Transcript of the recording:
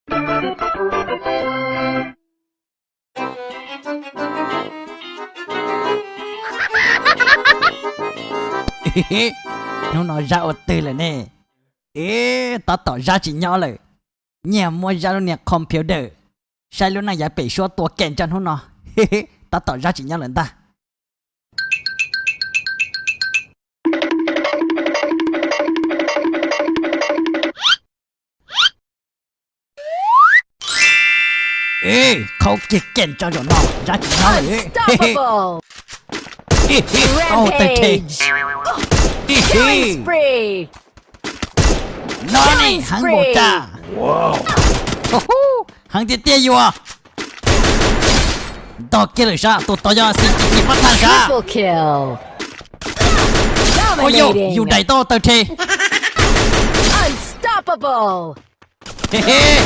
Hnub no Zab ua twg lawm ne? Ib, tab tom Zab tsis nyob lawm. Nyias muab Zab lub niag computer, saib lub neej yav pem suab tua kem tso hnub no. Tab tom Zab tsis nyob lawm ntag. Ib, khaub kiag kem tso zaum no, Zab tsis nyob lawm. Unstoppable. Ib, tawg rhe. Rampage. Ib, Killing spree. No ne, heev npaum cas. Heev tiag tiag yuav. Ntog kiag lawm sab, tus tod yog xi ci ci pab thaj sab. Triple kill. Ua yog yus Dominating. Daim tau tawg rhe. Unstoppable. He he,